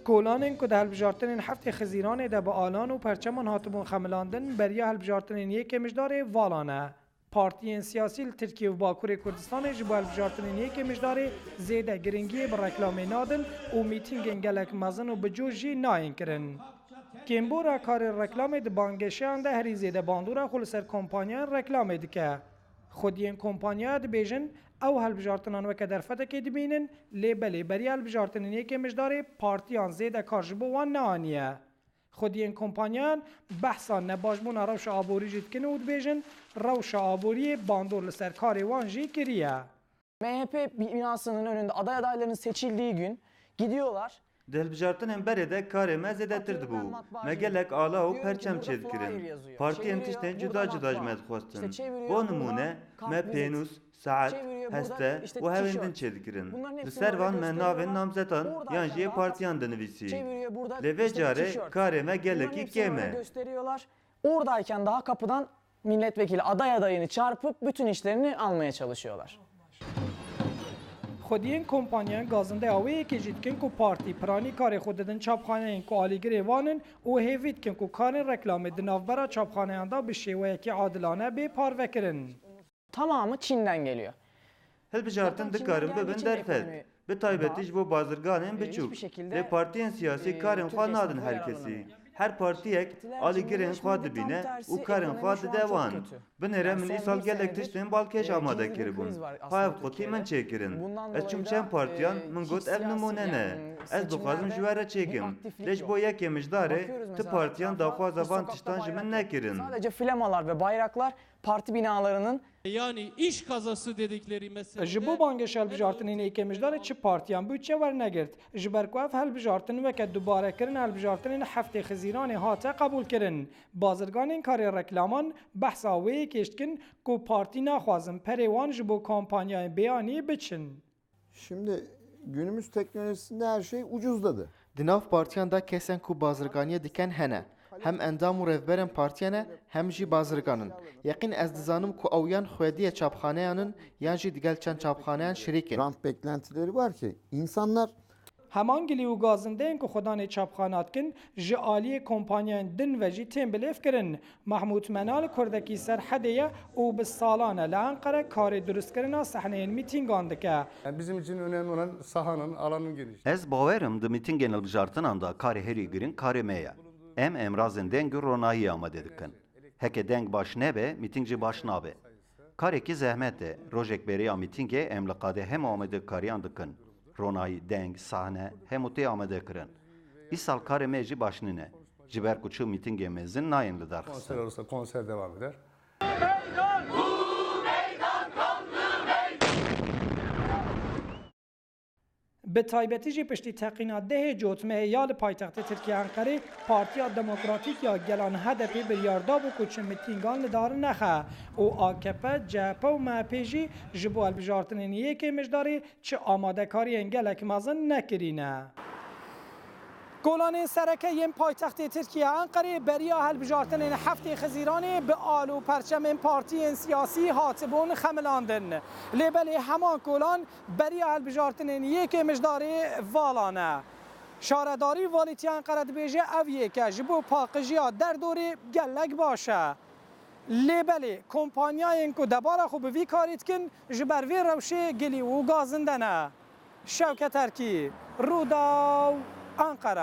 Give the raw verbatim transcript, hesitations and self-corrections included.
Kolanên ku di hilbijartinên heftê Xizîranê de bi alan û perçeman hatibûn xemilandin, beriya hilbijartinên yekê Mijdarê vala ne. Partiyên siyasî li Tirkiye û Bakurê Kurdistanê ji bo hilbijartinên yekê Mijdarê zêde giringiyê bi reklamê nadin û mîtîngên gelek mezin û bi coş jî nayên kirin. Kêmbora karê reklamê di banggeşeyan de herî zêde bandora xwe li ser kompanyayan reklamê dike. Xwediyên kompanyaya dibêjin, ew hilbijartinan weke derfetekê dibînin, lê belê beriya hilbijartinên yekê Mijdarê partiyan zêde kar ji bo wan neaniye. Xwediyên kompanyayan behsa nebaşbûna rewşa aborî jî dikin û dibêjin, rewşa aboriyê bandor li ser karê wan jî kiriye. M H P binasının önünde aday adaylarının seçildiği gün gidiyorlar. Di hilbijartinên berê de karê me zêdetir dibû. Me gelek ala û perçem çêdikirin. Partiyên tiştên cuda cuda ji me dixwestin. Bo nimûne, me pênûs, saet, heste û hevên din çêdikirin. Li ser van me navên namzetan yan jî yê partiyan dinivîsî. Lê vê carê karê me gelekî kêm e. Oradayken daha kapıdan milletvekili aday adayını çarpıp bütün işlerini almaya çalışıyorlar. Xwediyên kompanyan gazindeya wê yekê jî dikin ku partî piranî karê xwe didin çapxaneyên ku alîgirê wan in û hêvî dikin ku karên reklamê di navbera çapxaneyan de bi şêweyekî adilane bê parvekirin. Tamamı Çin'den geliyor. Hilbijartin dikarin bibin derfet, bi taybetî ji bo bazirganên biçûk. Lê partiyên siyasî karên xwe nadin her kesî. Her partiyek alîgirên xwe dibîne û karên xwe dide wan. Binêre min îsal gelek tiştên balkêş amade kiribûn. Ha ev qutî min çêkirin. Ez çûm çend partiyan, min got ev nimûne ne. Ez dixwazim ji we re çêkim. Lê ji bo yekê Mijdarê, ti partiyan daxwaza van tiştan ji min nekirin. Sadece flamalar ve bayraklar parti binalarının Yani iş kazası dedikleri mesele. Ji bo bangê hilbijartinên yekê Mijdarê çi partiyan budçe wernegirt. Ji ber ku ev hilbijartin weke dubarekirina hilbijartinên heftê Xizîranê hate qebûlkirin. Bazirganên karê reklaman behsa wê yekê jî dikin ku partî naxwazin perê wan ji bo kampanyayên beyanî biçin. Şimdi günümüz teknolojisinde her şey ucuzladı. Di nav partiyan de kesên ku bazirganiyê dikin hene. Hem endam û rêvberên partiyan e, hem jî bazirgan in. Yeqîn ez dizanim ku ew yan xwediyê çapxaneyan in, yan jî digel çend çapxaneyan şirîk in. Rant beklentileri var ki insanlar Heman gilî û gazindeyên ku xwedanê çapxana dikin, ji aliyê kompanyayên din ve jî tên bilêvkirin. Mahmûd Menal kurdekî Serhedê ye û bi salan e li Enqere karê durustkirina sehneyên mîtîngan dike. Yani bizim için önemli olan sahanın, alanın genişliği. Ez bawer im di mîtîngên hilbijartinan de karê herî giring karê me ye. Em emrazên deng û ronahiyê amade dikin. Heke deng baş nebe, mîtîng jî baş nabe. Karekî zehmet e. Rojek beriya mîtîngê em li qadê hemû amadekariyan dikin. Ronahî, deng, sahne, hemû tê amadekirin. Îsal karê me jî baş nîne. Ji ber ku çi mîtîngên mezin nayên li dar xistin. Konser olursa konser devam eder. Bi taybetî jî piştî teqîna dehê cotmehê ya li paytextê Tirkiye Enqerê, Partiya Demokratîk ya Gelan H D P biryar dabû ku çi mitîngan li dar nexe û A K P, C H P û M H P jî ji bo hilbijartinên yekê Mijdarê çi amadekariyên gelek mezin nekirîne. Kolanên sereke yên paytextê Tirkiye Enqerê beriya hilbijartinên heftê Xizîranê bi al û perçemên partiyên siyasî hatibûn xemilandin. Lê belê heman kolan beriya hilbijartinên yekê Mijdarê vala ne. Şaredarî Valîtiya Enqere dibêje ev yek e ji bo paqijiya derdorê gelek baş e. Lê belê kompanyayên ku debara xwe bi vî karî dikin ji ber vê rewşê gilî û gazinde ne. Şewket Erkî, Rûdaw, Enqere.